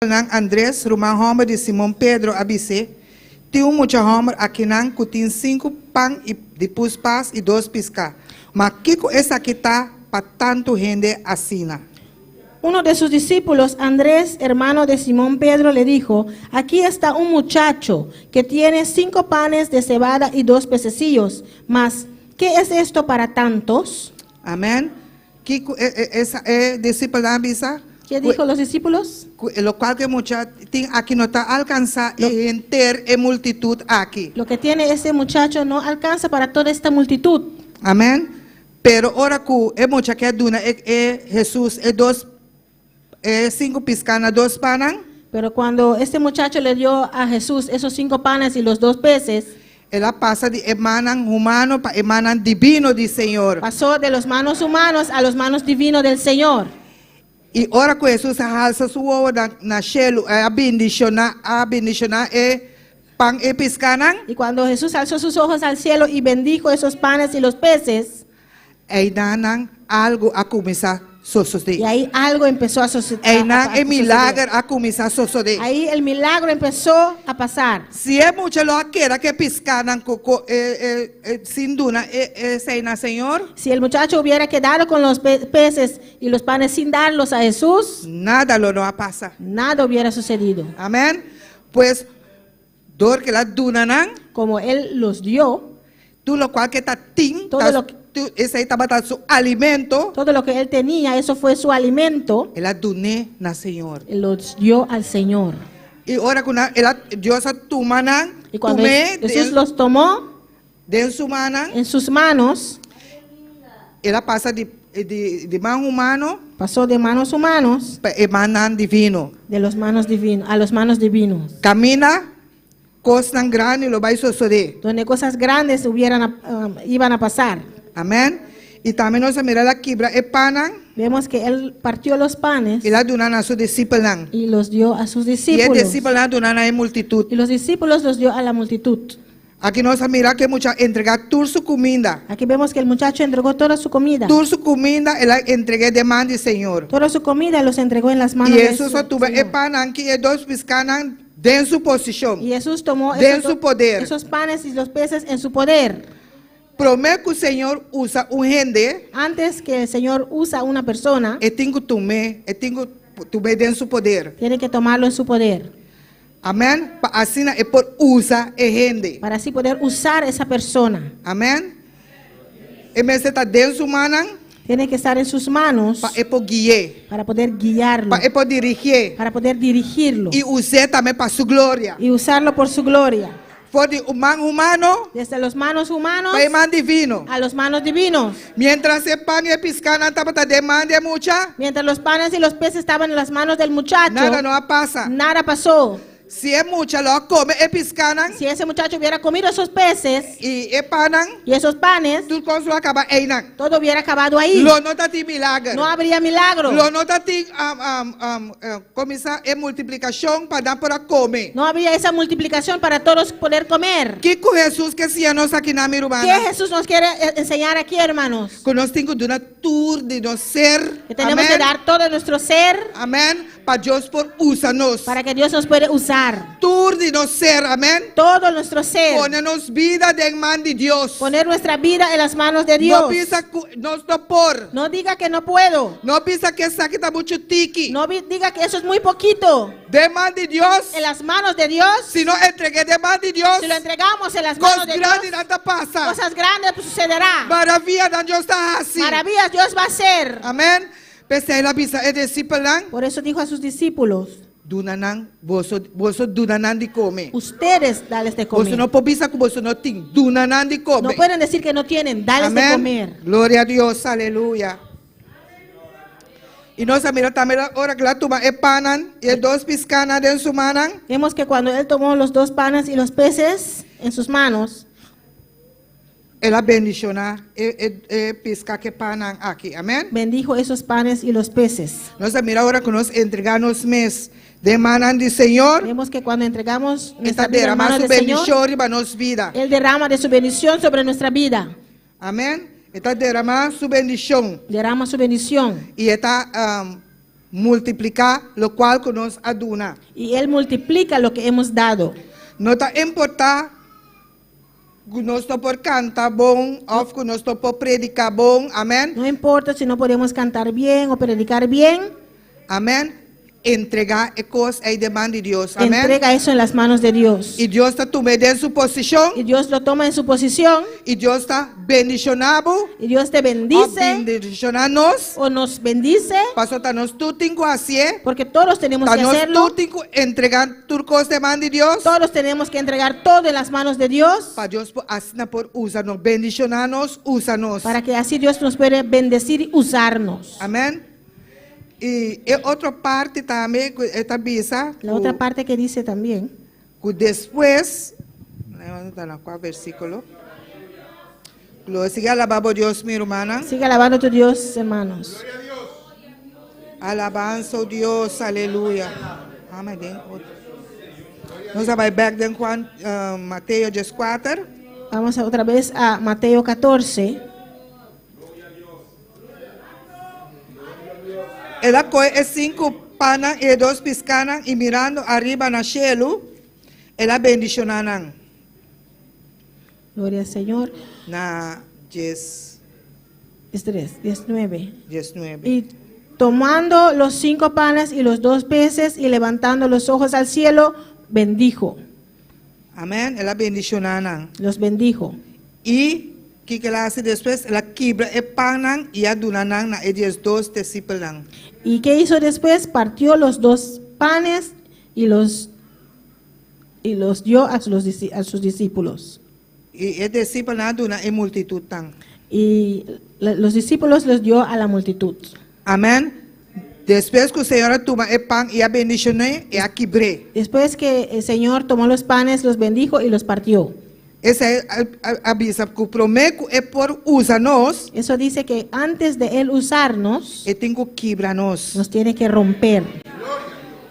Nan Andres, ruman hòmber di Simon Pedro, a bis'é, Tin un mucha hòmber akinan ku tin sinku pan i di puspas i dos piská, ma kiko esaki ta pa tantu hende asina? Uno de sus discípulos, Andrés, hermano de Simón Pedro, le dijo, Aquí está un muchacho que tiene cinco panes de cebada y dos pececillos, mas ¿qué es esto para tantos? Amèn. Kiko e e esa e disipelnan a bisa? ¿Qué dijo los discípulos? Ku e lokual ku e mucha tin aki no ta alkansá e henter e multitut aki. Lo que tiene este muchacho no alcanza para toda esta multitud. Amèn. Pero ora ku e mucha ke a duna e e Hesus e dos e sinku piská na dos pannan. Pero cuando este muchacho le dio a Jesús esos cinco panes y los dos peces. El a pasa di e mannan humano pa e mannan dibino di Señor. Pasó de los manos humanos a los manos divino del Señor. I ora ku Hesus a halsa su wowo na na shelu, e a bindishoná a bindishoná e pan i piskánan. Y cuando Jesús alzó sus ojos al cielo y bendijo esos panes y los peces. Einan algu a kuminsá sosodé. Y ahí algo empezó a suceder. Einan e milager a kuminsá sosodé. Ahí el milagro empezó a pasar. Si e mucha lo a keda ku e piskánan ku ku e e sin duna e esei na Señor. Si el muchacho hubiera quedado con los peces y los panes sin darlos a Jesús. Nada lo no a pasa. Nada hubiera sucedido. Amèn. Pues. Dor ku el a duna nan. Komo el los dio. Tur lokual ku e ta tin, ta esei tabata su alimento. Todo lo que el tenía, eso fue su alimento. El a dun'é na Señor. El los dio al Señor. I ora ku nan, el a, Dios a tuma nan, Y cuando tum'é Jesús los tomó. Den su mannan. En sus manos. El a pasa di di di man humano. Pasó de manos humanos. Pa e mannan divino. De los manos divino, a los manos divinos. Kaminda kosnan grandi lo bai sosodé. Donde cosas grandes hubieran a, iban a pasar. Amèn. I tambe nos a mira el a kibra e pannan. Vemos que él partió los panes. I el a duna na su disipelnan. Y los dio a sus I e discípulos. disipelnan a duna na e multitut. Y los discípulos los dio a la multitud. Aki nos a mira ku e mucha a entregá tur su kuminda. Aquí vemos que el muchacho entregó toda su comida. Tur su kuminda el a entreg'é den man di Señor. Toda su comida los entregó en las manos I de Hesus a tuma e Señor. pannan ki e dos piskánan den su posishon, Y Jesús tomó den esos, su poder. esos panes y los peces en su poder. Promé ku Señor usa un hende, Antes que el Señor usa una persona, e tin ku tum'é, e tin ku tum'é den su poder. tiene que tomarlo en su poder. Amèn. Pa asina e por usa e hende. Para así poder usar esa persona. Amèn. E mester ta den su mannan. Tiene que estar en sus manos. Pa e por gui'é. Para poder guiarlo. Pa e por dirigié. Para poder dirigirlo. I us'é tambe pa su gloria. Y usarlo por su gloria. For di un man humano. Desde los manos humanos. Pa e man divino. A los manos divinos. Miéntras e pan i e piskánan tabata den man di e mucha. Mientras los panes y los peces estaban en las manos del muchacho. Nada no a pasa. Nada pasó. Si e mucha lo a kome e piskánan. Si ese muchacho hubiera comido esos peces. I e pannan. Y esos panes. Tur kos lo a kaba einan. Todo hubiera acabado ahí. Lo no ta tin milager. No habría milagro. Lo no ta tin kuminsá e multiplikashon pa nan por a kome. No habría esa multiplicación para todos poder comer. Kiko Hesus ke siña nos aki na mi rumannan? Ke Hesus nos kiere enseñar aki, hermanos? Ku nos tin ku duna tur di nos ser. Que tenemos que dar todo nuestro ser. Amèn. Pa Dios por usa nos. Para que Dios nos puede usar. Tur di nos ser, amèn. Todo nuestro ser. Pone nos bida den man di Dios. Poner nuestra vida en las manos de Dios. No bisa ku nos no por. No diga que no puedo. No bisa ku esaki ta muchu tiki. No diga que eso es muy poquito. Den man di Dios. En las manos de Dios. Si nos entreg'é den man di Dios. Si lo entregamos en las manos de Dios. Kos grandinan ta pasa. Cosas grandes sucederá. Maravianan Dios ta hasi. Maravillas Dios va a hacer. Amèn. P'esei el a bisa e disipelnan. Por eso dijo a sus discípulos. Duna nan, boso, boso duna nan di kome. Ustedes dales de comer. Boso no por bisa ku boso no tin. Duna nan di kome. No pueden decir que no tienen, dales de comer. Gloria a Dios, aleluya. I nos a mira tambe ora ku el a tuma e pannan i e dos piskánan den su mannan. Vemos que cuando él tomó los dos panes y los peces en sus manos. El a bendishoná e e piska ku e pannan aki. Amèn. Bendijo esos panes y los peces. Nos a mira ora ku nos entregá nos mes den mannan di Señor. Vemos que cuando entregamos E ta nuestra vida en derama manos su del Señor, bendishon riba nos bida. Él derrama de su bendición sobre nuestra vida. Amèn. E ta derama su bendishon. Derrama su bendición. I e ta. multipliká lokual ku nos a duna. Y Él multiplica lo que hemos dado. No ta importá ku nos no por kanta bon òf ku nos no por prediká bon. Amèn. No importa si no podemos cantar bien o predicar bien, Amèn. Entregá e kos ei den man di Dios. Amèn. entrega eso en las manos de Dios. I Dios ta tum'é den su posishon. Y Dios lo toma en su posición I Dios ta bendishoná bo. y Dios te Òf bendice bendishoná nos. o nos bendice, Pasobra ta nos tur tin ku hasié. porque todos tenemos Ta que nos hacerlo. tur tin ku entregá tur kos den man di Dios. Todos tenemos que entregar todo en las manos de Dios Pa Dios por asina por usa nos, bendishoná nos, usa nos. para que así Dios nos pueda bendecir y usarnos. Amèn. I e otro parti tambe ku e ta bisa La ku, otra parte que dice también, ku despues, ta na kua versíkulo? Gloria, sigui alabá bo Dios, mi rumannan. sigue alabando a tu Dios, hermanos. Alabansa, oh Dios, aleluya. Amèn. Den otro. Nos a bai bèk den Juan, Mateo 14. Vamos a otra vez a Mateo 14. El a kohe e sinku pannan i e dos piskánan i mirando ariba na shelu, el a bendishoná nan. Gloria al Señor. Na dies. Es 3, 19. 19. Y tomando los cinco panes y los dos peces y levantando los ojos al cielo, bendijo. Amèn. El a bendishoná nan. Los bendijo. I kiko el a hasi despues? El a kibra e pannan i a duna nan na e 12 disipelnan. ¿Y qué hizo después? Partió los dos panes y los dio a sus discípulos. I e disipelnan a duna e multitutnan. Y los discípulos los dio a la multitud. Amèn. Despues ku Señor a tuma e pan i a bendishon'é, el a kibr'é. Después que el Señor tomó los panes, los bendijo y los partió. Esei a bisa ku promé ku e por usa nos, Eso dice que antes de Él usarnos, e tin ku kibra nos. nos tiene que romper.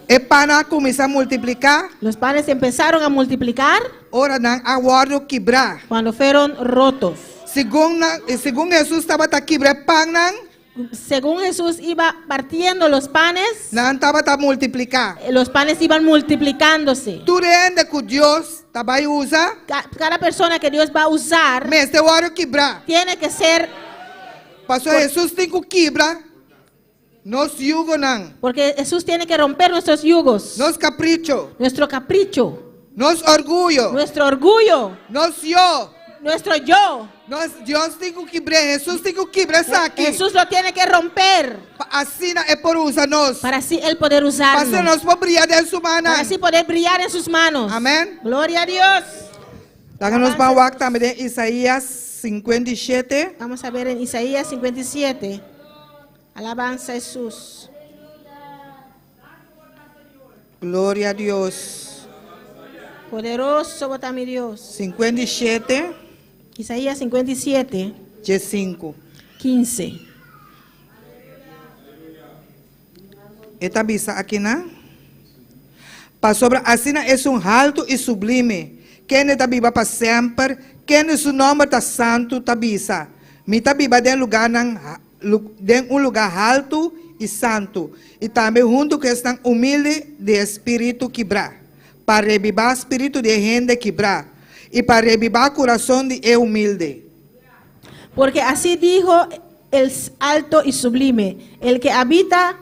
E pannan a kuminsá multipliká, Los panes empezaron a multiplicar ora nan a wòrdu kibrá. cuando fueron rotos. Segun, na, segun Hesus tabata kibra e pannan, Según Jesús iba partiendo los panes, nan tabata multipliká. los panes iban multiplicándose. Tur hende ku Dios ta bai usa, Cada persona que Dios va a usar mester wòrdu kibrá. tiene que ser, Pasobra Hesus tin ku kibra nos yugonan, porque Jesús tiene que romper nuestros yugos, nos kapricho, nuestro capricho, nos orguyo, nuestro orgullo, nos yo. Nuestro yo. Nos Dios tin ku kibra, Hesus tin ku kibra esaki. Jesús lo tiene que romper Pa asina e por usa nos. Para así Él poder Pa usarnos. asina nos por bria den su Para mannan. así poder brillar en sus manos. Amèn. Gloria a Dios. Laga nos bai wak tambe den Isaías 57. Vamos a ver en Isaías 57. Alabanza a Jesús. Gloria na Dios. Poderoso ta mi Dios. 57, Isaías 57, 5. 15. E ta bisa akinan. Pasobra asina esun haltu i sublime, kende ta biba pa semper, kende su nòmber ta santu ta bisa. Mi ta biba den lugá nan, den un lugá haltu i santu, i tambe huntu ku esnan humilde di spiritu kibrá, pa rebibá spiritu di hende kibrá, i pa rebibá kurason di e humilde. Porque así dijo el alto y sublime, el que habita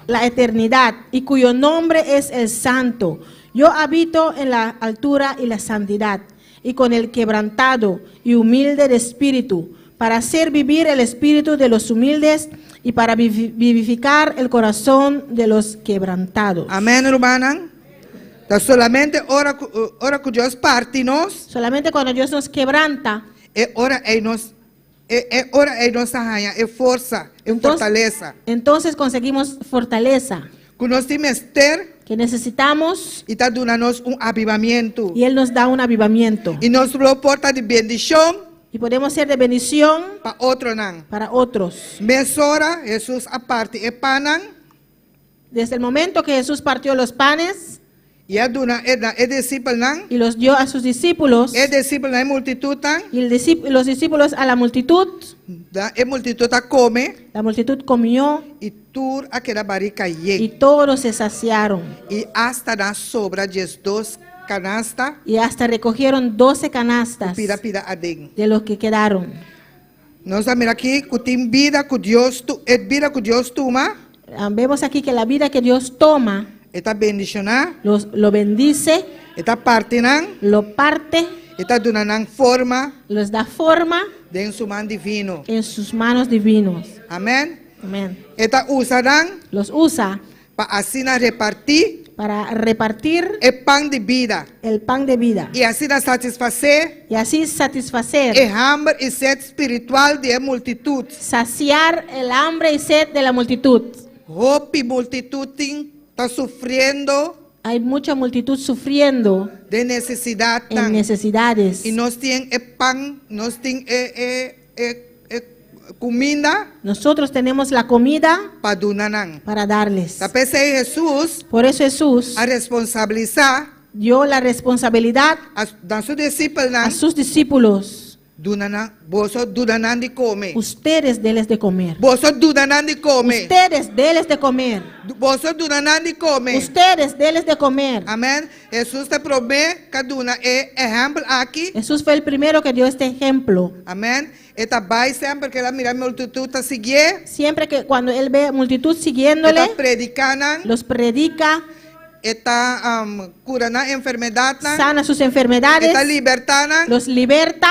la eternidad y cuyo nombre es el Santo. Yo habito en la altura y la santidad, y con el quebrantado y humilde de espíritu, para hacer vivir el espíritu de los humildes y para vivificar el corazón de los quebrantados. Amèn, rumannan? Ta solamente ora, ora ku Dios parti nos, Solamente cuando Dios nos quebranta, e ora ei nos, e ora ei nos haña e forsa, e fortalesa. Entonces conseguimos fortaleza Ku nos tin mester que necesitamos i ta duna nos un avivamentu. Y Él nos da un avivamiento. I nos lo por ta di bendishon Y podemos ser de bendición pa otronan. Para otros. Mesora, Hesus a parti e pannan Desde el momento que Jesús partió los panes. I a duna e na e disipelnan. Y los dio a sus discípulos. E disipelnan e multitutnan. Y el discíp- los discípulos a la multitud. Da e multitut a kome. La multitud comió. I tur a keda barika Y yen. todos se saciaron. I asta nan a sobra 12 kanasta. Y hasta recogieron 12 canastas Pida pida aden. de los que quedaron. Nos a mira aki ku tin bida ku Dios tu, e bida ku Dios tuma. Ah, vemos aquí que la vida que Dios toma, E ta bendishoná. los, lo bendice, E ta parti nan. lo parte, E ta duna nan forma. los da forma Den su man divino. en sus manos divinos. Amèn. Amén. E ta usa nan Los usa pa asina repartí para repartir e pan di bida. el pan de vida I asina satisfasé y así satisfacer, e hamber i set spiritual di e multitut. saciar el hambre y sed de la multitud. Hopi multitut tin ta sufriendo Hay mucha multitud sufriendo den nesesidatnan. en necesidades. I nos tin e pan, nos tin e e e e kuminda Nosotros tenemos la comida pa duna nan. para darles. Ta p'esei Hesus Por eso Jesús a responsabilisá dio la responsabilidad a na su disipelnan a sus discípulos. Duna nan, boso duna nan di kome. Ustedes deles de comer. Boso duna nan di kome. Ustedes deles de comer. Boso duna nan di kome. Ustedes deles de comer. Amèn. Hesus ta e promé ku a duna e ehèmpel aki. Jesús fue el primero que dio este ejemplo. Amèn. E ta bai semper ku el a mira multitut ta siguié. Siempre que cuando él ve multitud E siguiéndole, ta prediká nan. los predica, E ta kura nan enfermedatnan. sana sus E enfermedades, ta libertá nan. los liberta.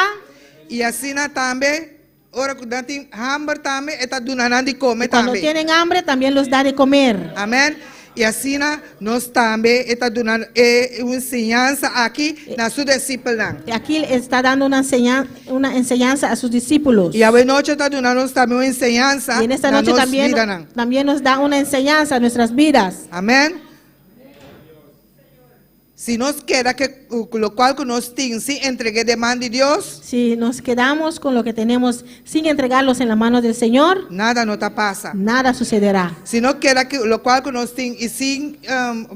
I asina tambe, ora ku nan tin hamber tambe, e ta duna nan di kome Y cuando tambe. tienen hambre, también los da de comer. Amèn. I asina nos tambe e ta duna e un enseñansa aki na su disipelnan. Y aquí está dando una enseñanza, una enseñanza a sus discípulos. I awe nochi e ta duna nos tambe un enseñansa Y en esta na noche nos también, bidanan. también nos da una enseñanza a nuestras vidas. Amèn. Si nos keda ku lokual ku nos tin sin entreg'é den man di Dios, Si nos quedamos con lo que tenemos sin entregarlos en la mano del Señor, nada no ta pasa. nada sucederá. Si nos keda ku lokual ku nos tin i sin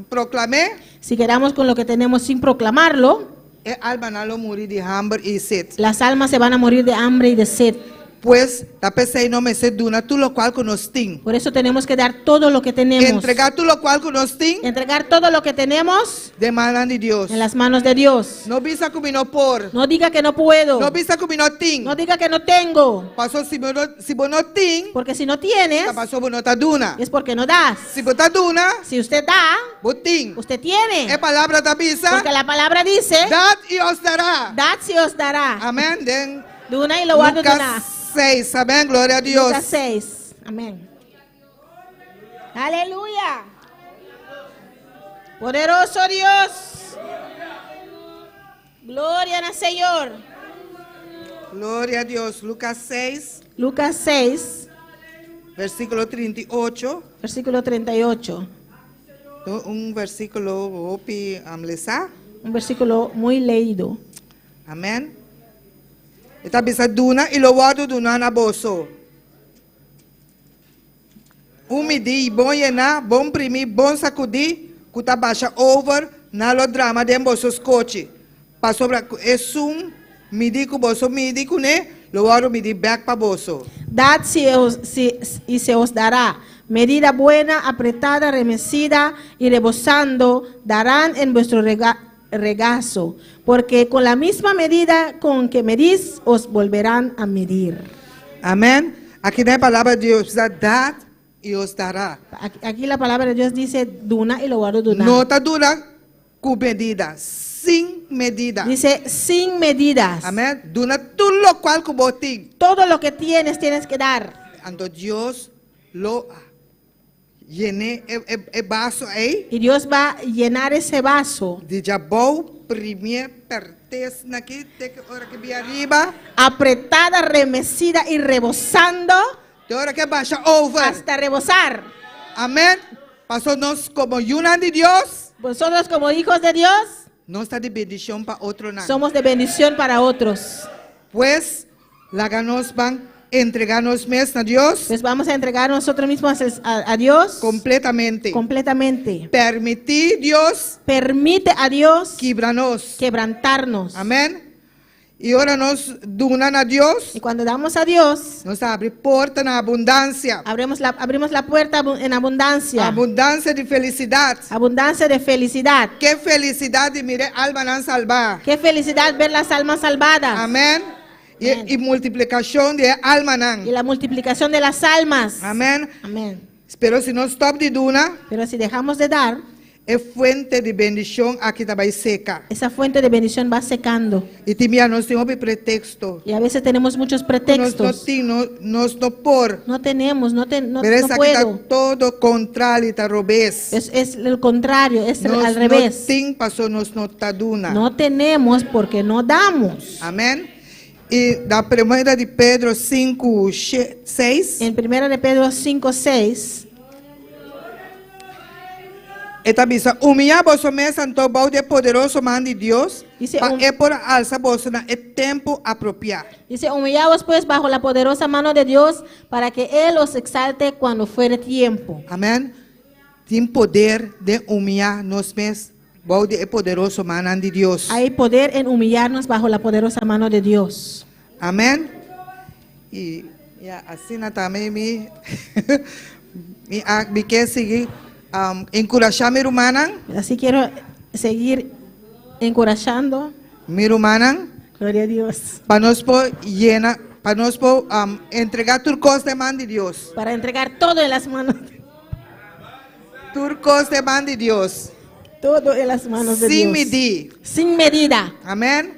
proklam'é, Si quedamos con lo que tenemos sin proclamarlo, e almanan lo muri di hamber i set. las almas se van a morir de hambre y de sed. Pues, ta p'esei nos mester duna tur lokual ku nos tin. Por eso tenemos que dar todo lo que tenemos. Entregá tur lokual ku nos tin Entregar todo lo que tenemos den mannan di Dios. en las manos de Dios. No bisa ku mi no por. No diga que no puedo. No bisa ku mi no tin. No diga que no tengo. Paso si bo no, si bo no tin, Porque si no tienes, ta paso bo no ta duna. es porque no das. Si bo ta duna, Si usted da, bo tin. usted tiene. E palabra ta bisa, Porque la palabra dice, dad i os dará. dad si os dará. Amèn. Den Duna y lo guardo duna. Lucas 6. Amèn. Gloria a Dios. Lucas 6. Amén. Aleluya. Poderoso Dios. Gloria al Señor. Gloria a Dios. Lucas 6. Lucas 6. Versíkulo 38. Versíkulo 38. Un versíkulo hopi lesá. Un versículo muy leído. Amèn. E ta bisa duna i lo wòrdu duná na boso. Un midí bon yená, bon primí, bon sakudí, ku ta basha over, nan lo drama den boso skochi. Pasobra ku esun midí ku boso midi kuné, lo wòrdu midí bèk pa boso. Dad si os, si, y se os dará. Medida buena, apretada, remecida y rebosando, darán en vuestro rega, regazo. Porque con la misma medida con que medís, os volverán a medir. Amèn. Aki den e palabra di Dios bisa, Dad y os dará. Aquí la palabra de Dios dice, duna y lo wòrdu duná. No ta duna ku medida, sin medida. Dice, sin medidas. Amèn. Duna tur lokual ku bo tin. Todo lo que tienes, tienes que dar. Anto Dios lo yena e, e, e vaso ei. Y Dios va a llenar ese vaso. Di djabou primié pertes na ki te ki ora ke bia riba. Apretada, remecida y rebosando. Te ora ke basha over. Hasta rebosar. Amèn. Paso nos komo yunan di Dios. Nosotros como hijos de Dios. Nos ta di bendishon pa otronan. Somos de bendición para otros. Pues, laga nos ban. entregá nos mes na Dios Pues vamos a entregar nosotros mismos a Dios kompletamente. Completamente. Permití Dios Permite a Dios kibra nos. Quebrantarnos. Amèn. I ora nos duna na Dios, Y cuando damos a Dios, nos ta habri porta na abundansia. abrimos la puerta en abundancia. Abundansia di felisidat. Abundancia de felicidad. Ke felisidat di mira almanan salbá. Qué felicidad ver las almas salvadas. Amèn. I, Amèn. I multiplikashon di almanan. Y la multiplicación de las almas. Amèn. Amén. Pero si nos stòp di duna, Pero si dejamos de dar, e fuente di bendishon aki ta bai seka. Esa fuente de bendición va secando. I tin bia nos tin hopi preteksto. Y a veces tenemos muchos Nos no pretextos. tin, no, nos no por. No tenemos, no, no, Pero no esaki ta puedo. todo kontrario, ta robes. Es el contrario, es Nos al no revés. tin paso nos no ta duna. No tenemos porque no damos. Amèn. I na primera di Pedro 5, 6, En primera de Pedro 5, 6, e ta bisa, humiliá boso mes anto bou di e poderoso man di Dios, Dice, pa e por alsa boso na e tempu apropiá. Dice: Humillaos pues bajo la poderosa mano de Dios para que Él os exalte cuando fuere tiempo. Amèn. Tin poder den humiliá nos mes bou di e poderoso man di Dios. Hay poder en humillarnos bajo la poderosa mano de Dios. Amèn. I ya, asina tambe mi mi a mi ke sigui enkurashá mi rumannan, Así quiero seguir encorajando. Mi rumannan, Gloria a Dios. Pa nos por yena, pa nos por entregá tur kos den man di Dios. Para entregar todo en las manos. Tur kos den man di Dios. Todo en las manos de Sin Dios. midí. Sin medida. Amèn.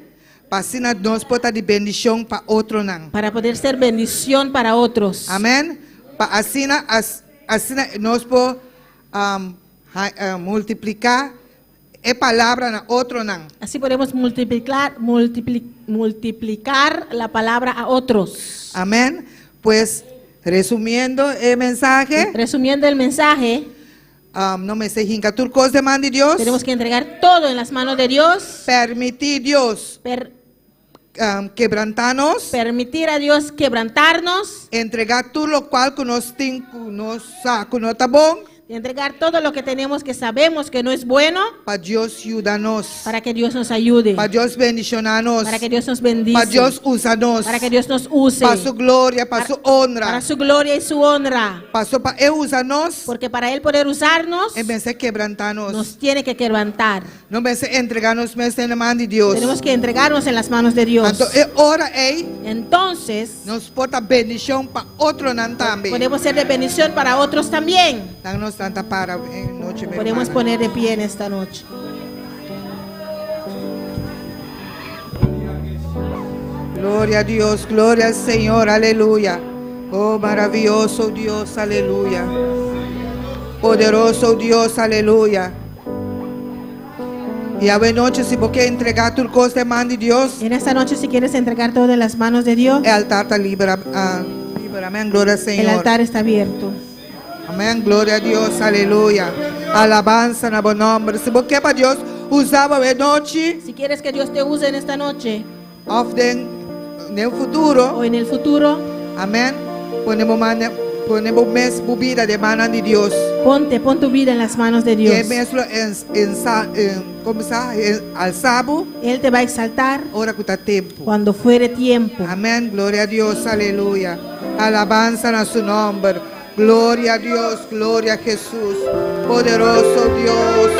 Pa asina nos por ta di bendishon pa otronan. Para poder ser bendición para otros. Amèn. Pa asina asina nos por multipliká e palabra na otronan. Así podemos multiplicar la palabra a otros. Amèn. Pues, resumiendo e mensahe, Resumiendo el mensaje, nos mester hinka tur kos den man di Dios. Tenemos que entregar todo en las manos de Dios. Permití Dios kebrantá nos. Permitir a Dios quebrantarnos. Entregá tur lokual ku nos tin, ku nos sa, ku no ta bon. Y entregar todo lo que tenemos que sabemos que no es bueno. Pa Dios yuda nos. Para que Dios nos ayude. Pa Dios bendishoná nos. Para que Dios nos bendice. Pa Dios usa nos. Para que Dios nos use. Pa su gloria, pa su honra. Para su gloria y su honra. Paso pa E usa nos. Porque para Él poder usarnos, E mester kebrantá nos. Nos tiene que quebrantar. Nos mester entregá nos mes den man di Dios. Tenemos que entregarnos en las manos de Dios. Anto e ora ei, Entonces, nos por ta bendishon pa otronan tambe. Podemos ser de bendición para otros también. Laga nos lanta para e anochi, mi Podemos ruman. Poner de pie en esta noche. Gloria a Dios, gloria al Señor, aleluya. Oh, maravilloso Dios, aleluya. Poderoso Dios, aleluya. I awe nochi, si bo ke entregá tur kos den man di Dios, En esta noche, si quieres entregar todo en las manos de Dios, e altar ta liber. Ah, liber. Amèn, gloria al el Señor. Altar está abierto. Amèn, gloria a Dios, aleluya. Alabansa na bo nòmber. Si bo ke pa Dios usa bo awe nochi, Si quieres que Dios te use en esta noche òf den den futuro, o en el futuro, amèn. Pone bo man, pone bo mes bo bida den man di Dios. Pon tu vida en las manos de I Dios. E mes lo kuminsá alsa bo Él te va a exaltar ora ku ta tempu. Cuando fuere tiempo. Amèn. Gloria a Dios. Aleluya. Alabansa na su nòmber. Gloria a Dios. Gloria a Jesús. Poderoso Dios.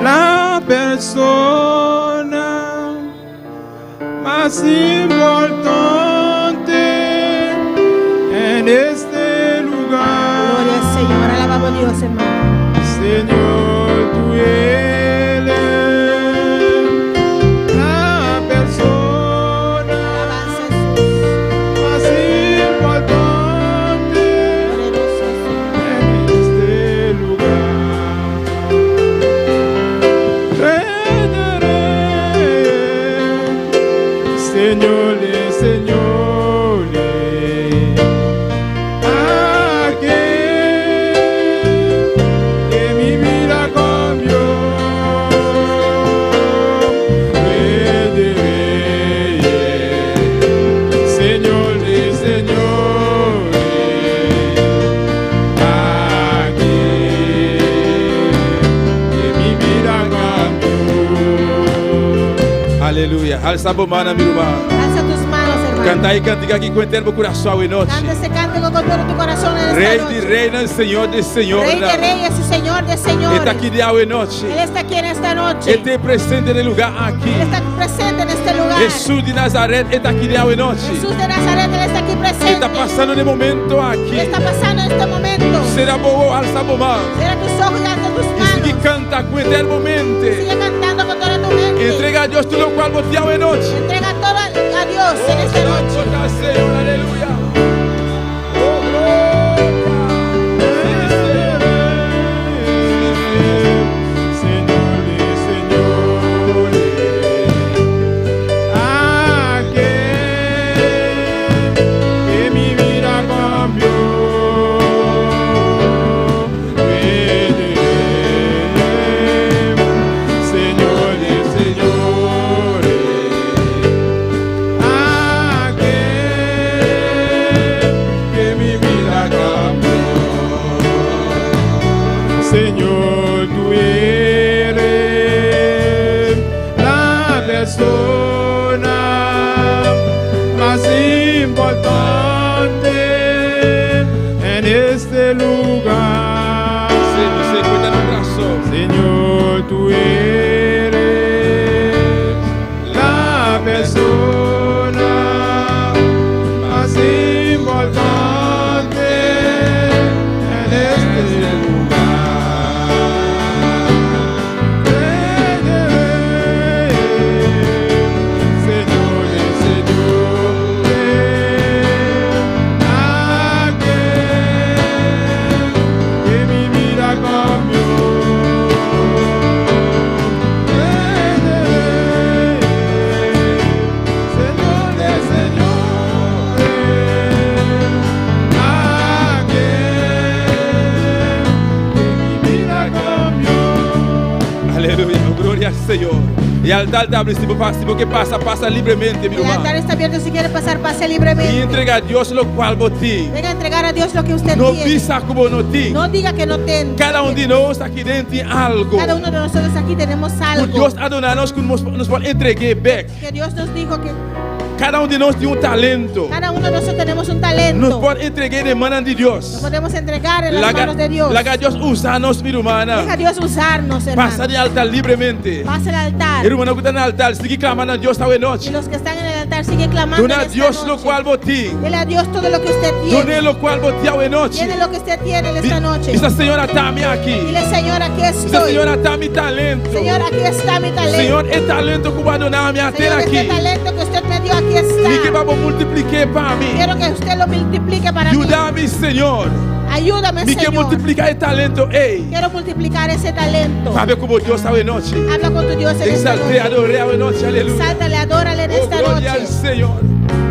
La persona más importante en este lugar. Gloria al Señor. Alabamos a Dios, hermano. Señor, tú eres la persona Alabanza a Jesús. Más importante Poderoso Señor. En este lugar. Tú eres, Señor de señores, aquel Aleluya. Alsa bo man, mi ruman. Alza tus manos, hermano. Kanta e kantika aki ku henter bo kurason awe nochi. Canta ese cántico con todo tu corazón en esta Rei di noche. reinan, Señor di Rey de señornan. reyes y Señor de E señores. ta aki di awe nochi. Él está aquí en esta noche. E ta presente na e lugá aki. Él está presente en este lugar. Hesus di Nazaret ta aki di awe nochi. Jesús de Nazaret, Él está aquí E presente. ta pasando na e momento Él aki. está pasando en este momento. Sera bo wowo, alsa bo man. Cierra tus ojos y alza tus I sigui manos. kanta ku henter bo mente. Sigue cantando con toda tu mente. Entregá na Dios tur loke bo tin awe nochi. Entrega todo a Dios en esta noche. Santo Señor, aleluya. Oh, gloria. Sí, Señor. Señor de señores, Aquel que mi vida cambió, Señor de señores, aquel que mi vida cambió. Señor, tú eres la persona más importante en este lugar. Sí, sí, cuenta un brazo. Señor, tú eres la persona más importante en este lugar. Señor, Señor, aquel que mi vida cambió. Señor de señores, aquel que mi vida cambió. Aleluya, gloria al Señor. E altar ta habrí, si bo si bo ke pasa, pasa libremente, mi El altar ruman. está abierto. Si quiere pasar, pase I libremente. entregá na Dios loke bo tin. Venga a entregar a Dios lo que usted No tiene. bisa ku bo no tin. No diga que no tiene. Kada un di nos aki den tin algu. Cada uno de nosotros aquí tenemos algo. Dios a duna nos ku nos nos por entregá bèk. Que Dios nos dijo que Kada un di nos tin un talento. cada uno de nosotros tenemos un talento. Nos por entregá den man di Nos Dios. podemos entregar en las Laga, manos de Dios. laga Dios usa nos, mi ruman. Deja a Dios usarnos, hermano. Pasa den altar libremente. Pasa al altar. E ruman ku ta na altar, sigui klama na Dios awe Y nochi. los que están en el altar siguen clamando. en Duna esta Dios lo noche. kual bo tin. Dele a Dios todo lo que usted tiene. Duna loke bo tin awe nochi. Tiene lo que usted tiene en esta noche. Bisa Señor, ata mi aki. Dile, Señor, aquí Bisa estoy. Señor, ata mi talento. Señor, aquí está mi talento. Señor, e talento ku Bo a duna mi at'é Señor, aki. este talento que usted me dio aquí Mi ke está. pa Bo multipliká pa mi. Quiero que usted lo multiplique para mí. Yuda mi, Señor. Ayúdame, Mi ke Señor. multipliká e talento ei. Quiero multiplicar ese talento. Papia ku bo Dios awe nochi. Habla con tu Dios en esta Exalt'é, noche. ador'é awe nochi, aleluya. Exáltale, adórale en Oh, esta gloria al noche. Señor.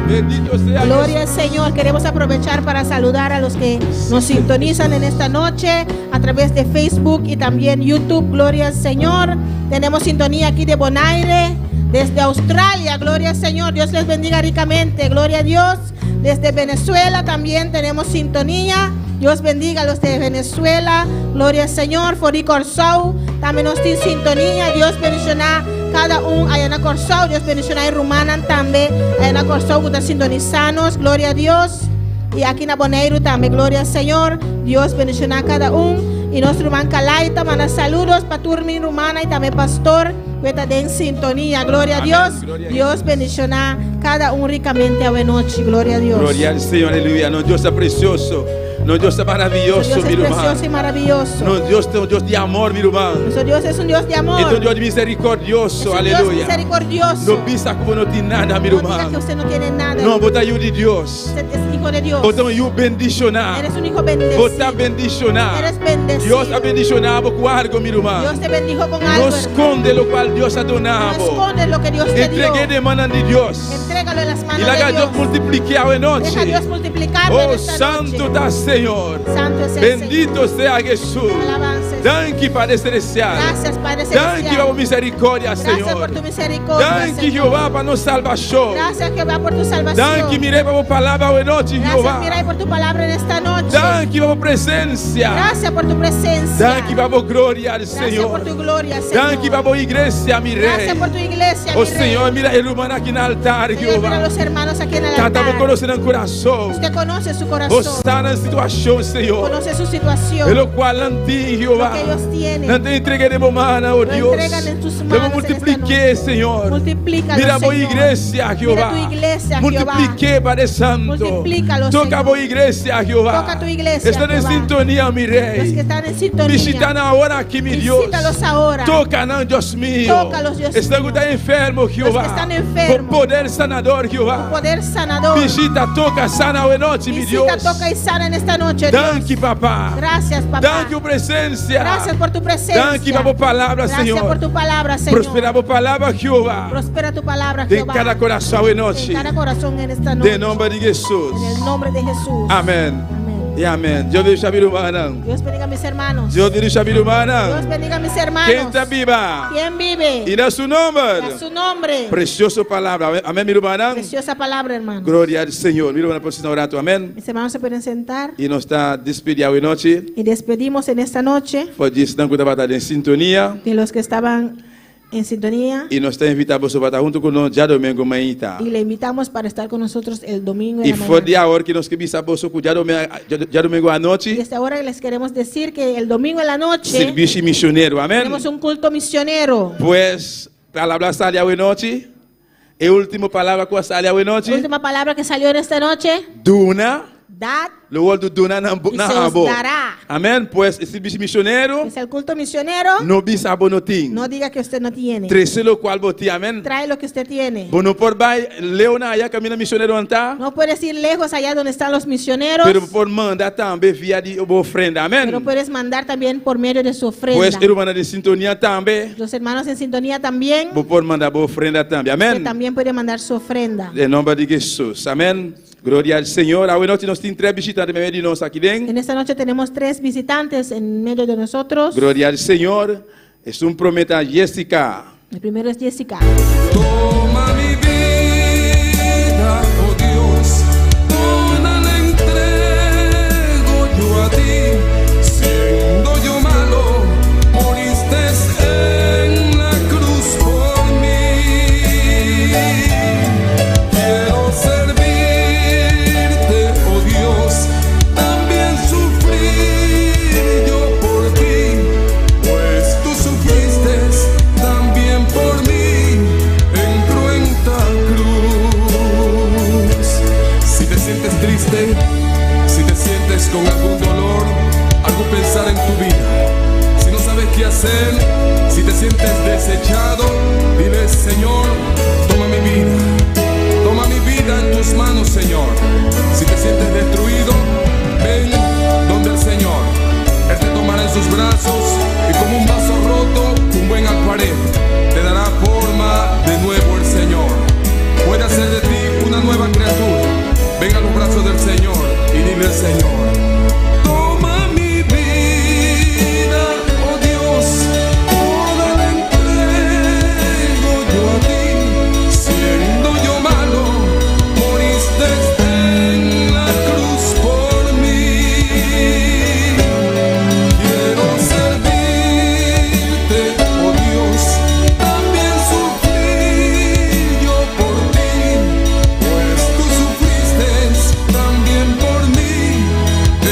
Bendito sea Gloria al Dios. Señor. Queremos aprovechar para saludar a los que nos sintonizan en esta noche a través de Facebook y también YouTube. Gloria al Señor. Tenemos sintonía aquí de Bonaire, desde Australia. Gloria al Señor. Dios les bendiga ricamente. Gloria a Dios. Desde Venezuela también tenemos sintonía. Dios bendiga a los de Venezuela. Gloria al Señor. For di Kòrsou. Tambe nos tin sintonia. Dios bendishoná kada un. Aya na Kòrsou. Dios bendishoná e rumannan tambe. Aya na Kòrsou. Ku ta sintonisá nos. Gloria a Dios. I aki na Boneiru tambe. Gloria al Señor. Dios bendishoná kada un. I nos ruman Calaita manda saludo pa tur mi rumannan i tambe pastor. Ku ta den sintonia. Gloria a Amén. Dios. Gloria a Dios bendishoná kada un rikamente awe nochi. Gloria a Dios. Gloria al Señor, aleluya. Nos Dios ta presioso. Nos Dios ta maravioso, Dios mi es ruman. precioso y maravilloso. Nos Dios ta un Dios di amor, mi ruman. Nuestro Dios es un Dios de amor. E ta un Dios Es miserikordioso, un Dios aleluya. misericordioso. No bisa ku bo no tin nada, mi No diga ruman. que usted no tiene nada. No, bo ta yu di Dios. Usted es hijo de Dios. Bo ta un yu bendishoná. Eres un hijo bendecido. Bo ta bendishoná. Eres bendecido. Dios a bendishoná bo ku algu, mi ruman. Dios te bendijo con No algo. hermano. skonde loke Dios a No duna bo. escondes lo que Dios te dio. Entreg'é den man di Dios. Entrégalo en las I manos laga de Dios Dios. multipliká anochi. Deja a Dios multiplicarlo en Oh, esta santu noche. ta Señor. Santo es el Bendito sea Jesús. Señor. Alabanza. Danki, Padre Celestial. Gracias, Padre Danki Celestial. pa miserikòrdia, Gracias Señor. por tu misericordia. Danki, Señor. Jehová, pa nos salbashon. Gracias, Jehová, por tu salvación. Danki, Mireille, pa bo palabra anochi, Gracias, Jehová. Miray, por tu palabra en esta noche. Danki, Danki pa bo presensia. Gracias por tu presencia. Danki pa bo gloria, Gracias Señor. por tu gloria, Señor. Danki pa bo iglesia, mi Rei. Gracias por tu iglesia, Oh mi Rey. Señor, mira e rumannan aki na altar, Señor, mira Jehová. los hermanos aquí en el Tata, bo altar. konosé nan kurason. Usted conoce su Bo corazón. sa nan situashon, Señor. Conoce su situación. E lokual nan tin, Jehová. Lo que ellos tienen. Nan ta entreg'é den bo mannan, oh Lo Dios. entregan en tus Lo manos en esta multipliqué, noche. Señor. Multiplícalo, Mira bo Señor. iglesia, Jehová. Mira tu iglesia, Jehová. Multipliqué, Padre Santo. Multiplícalo, Toca Señor. bo iglesia, Jehová. Toca tu iglesia, Están en Jehová. sintonía, mi Rey. Los que están en sintonía. Visita awor aki, mi Dios. Visítalos ahora. Toca nan, Dios mío. Tócalos, Dios Están mío. que están enfermos, Jehová. que están enfermos. Con poder sanador, Jehová. Tu poder sanador. Visita, toca, sana awe nochi, mi Visita, Dios. toca y sana en esta noche. Dios. Danki, papá. Gracias, papá. Danki, presensia. Gracias por tu presencia. Danki pa bo palabra, Gracias Señor. por tu palabra, Señor. Prospera bo palabra, Jehová. Prospera tu palabra, Den Jehová. kada kurason awe nochi. En cada corazón en esta noche. Den nòmber di Hesus. En el nombre de Jesús. Amèn. Amén. I amèn. Dios bendishoná mi rumannan. Dios bendiga a mis hermanos. Dios bendishoná mi rumannan. Dios bendiga a mis hermanos. Ken ta biba? ¿Quién vive? I na su nòmber. A su nombre. Presioso palabra. Amèn, mi rumannan. Preciosa palabra, hermano. Gloria al Señor. Mi rumannan por sinta un ratu. Amèn. Mis hermanos se pueden sentar. I nos ta despedí awe nochi. Y despedimos en esta noche For di esnan ku tabata den sintonia. de los que estaban en sintonía. I nos ta invitá boso pa ta huntu ku nos djadomingo mainta. Y le invitamos para estar con nosotros el domingo en I la for di mañana. awor ku nos ke bisa boso ku djadomingo Y anochi, desde ahora les queremos decir que el domingo en la noche servisio misionero. Amèn. tenemos un culto misionero. Pues, palabra a sali awe nochi. E último palabra ku a sali awe nochi. Última palabra que salió en esta noche. Duna. Dad. Lo wòrdu duná na Y na se os abo. dará. Amèn. Pues, e servisio misionero, Es el culto misionero. no bisa bo no tin. No diga que usted no tiene. Trese lokual bo tin. Amèn. Trae lo que usted tiene. Bo no por bai leu na aya kaminda misioneronan ta. No puedes ir lejos allá donde están los misioneros. Pero por manda tambe via di bo ofrenda. Amèn. Pero puedes mandar también por medio de su ofrenda. Pues e rumannan den sintonia tambe. Los hermanos en sintonía también. Bo por manda bo ofrenda tambe. Usted Amèn. también puede mandar su ofrenda. Den nòmber di Hesus. Amèn. Gloria al Señor. Awe nochi nos tin tres bishitante meimei di nos aki den. En esta noche tenemos tres visitantes en medio de nosotros. Gloria al Señor. Esun promé ta Jessica. El primero es Jessica. Toma mi bida, oh Dios, toda la entrego yo a ti. Siendo yo malo, moriste en la cruz por mi. Quiero servirte, oh Dios, también sufrir yo por ti, pues tú sufriste también por mi en cruenta cruz. Si te sientes triste, si te sientes con algún dolor, algún pensar en tu vida, si no sabes qué hacer, si te sientes desechado, dile, Señor, toma mi vida. Toma mi vida en tus manos, Señor. Si te sientes destruido, ven donde el Señor. Él te tomará en sus brazos y como un vaso roto, un buen alfarero, te dará forma de nuevo el Señor. Puede hacer de ti una nueva criatura. Ven a los brazos del Señor y dile al Señor. Toma mi vida, oh Dios, toda la entrego yo a ti. Siendo yo malo, moriste en la cruz por mí. Quiero servirte, oh Dios, también sufrir yo por ti, pues tú sufriste también por mí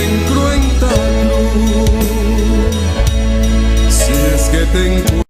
en cruenta cruz. Si es que te encuentro